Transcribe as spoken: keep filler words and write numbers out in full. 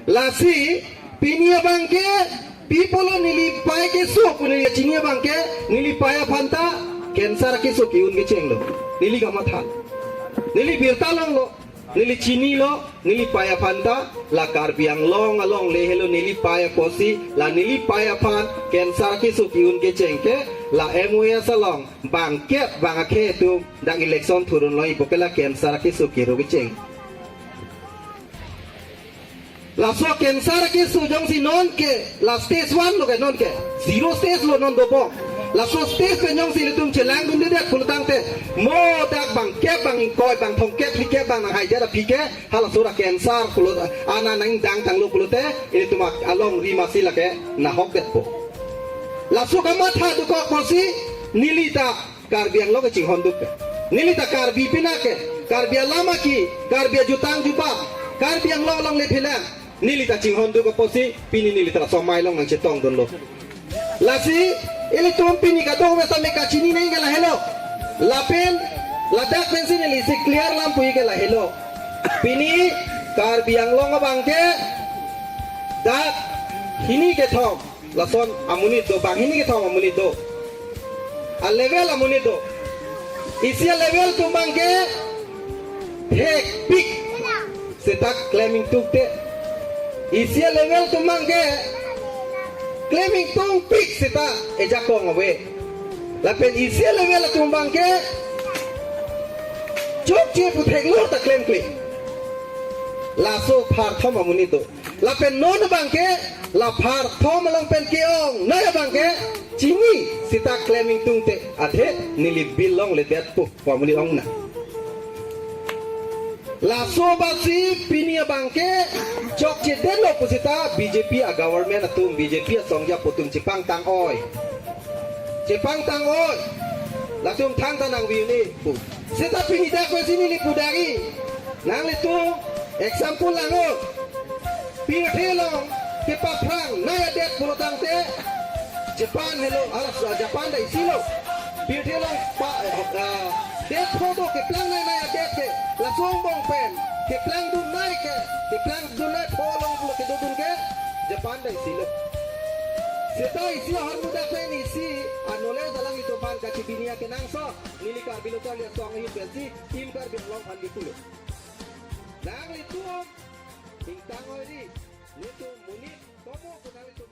Lasi pini abangke pi pulo neli pei keso pu neli chini abangke neli pei aphan ta cancer keso ke-un kechenglo. Neli kamatha. Neli birta longlo. Neli chinilo, neli pei aphan ta, la Karbi Anglong along le helo neli pei apotsi, la neli pei aphan cancer keso ke-un kecheng ke, la M O S along bangkep bang akhei atum dak election thurun lo ipo ke la cancer keso ke-ro kecheng. Laso cancer keso jongsi non ke, la stage one lo ke non ke, zero stage lo non dobom. Laso stage pen jongsi ilitum chelangdundedet pulotangte, mo dak bangkep bang ingkoi bang thomkep phlikep bang nanghaidet aphi ke, halaso ra cancer pulo, ana nangdang tanglo pulote, ilitum alongri masi lake nahokdetpo. Laso kamatha dokok apotsi, neli ta Karbi Anglong kachinghon duk ke. Neli ta Karbi pina ke, Karbi alam aki, Karbi ajutang jubab, Karbi Anglong along le phelang. Neli ta chinghon duk apotsi, pini neli ta somai along nangchetongdunlo. Lasi, ilitum pini kadokave tame kachini nangji ke lahelo. Lapen, ladak pensi neli si clear lam puji ke lahelo. Pini, Karbi Anglong abangke, dak, hini kethom. Lason amonit do, banghini kethom amonit do. A level amonit do. Isi a level atum abangke thekpik seta klem ingtungte. Isi a level atum abangke klem ingtungpik seta ejakong ave. Lapen isi a level atum abangke chokche pu theklor ta klemkle. Laso pharthom amonit do. Lapen non abangke, la pharthom along pen ke-ongnei abangke, chini seta klem ingtungte, athe neli bill longledetpo, pu amonit ong nang. Laso basi pini abangke, chokchedetlo pu seta B J P a government atum, B J P asong apo atum chepangtang-oi. Chepangtang-oi. Latum thangta nangvi un-e pu. Seta pini dak pensi neli pu dagi. Nanglitum example langnon. Pirthe along kepaphrang nei adet pulotangte Japan helo, alas, ah, Japan ta isilo. Pirthe along pa, eh, ah, det pho do keplang nei nei adet ke, laso angbong pen keplangdun nei ke, keplangdun nei pho along pulo kedodun ke Japan ta isilo. Seta isi ahormu dak pen isi anole dalang itum aphan kachibini akenangsot, neli Karbi Lo Charli Asong ahin pensi Team Karbi Anglong aphan kipulo. Nanglitum ingtang-oi ri, nelitum monit komo pu nanglitum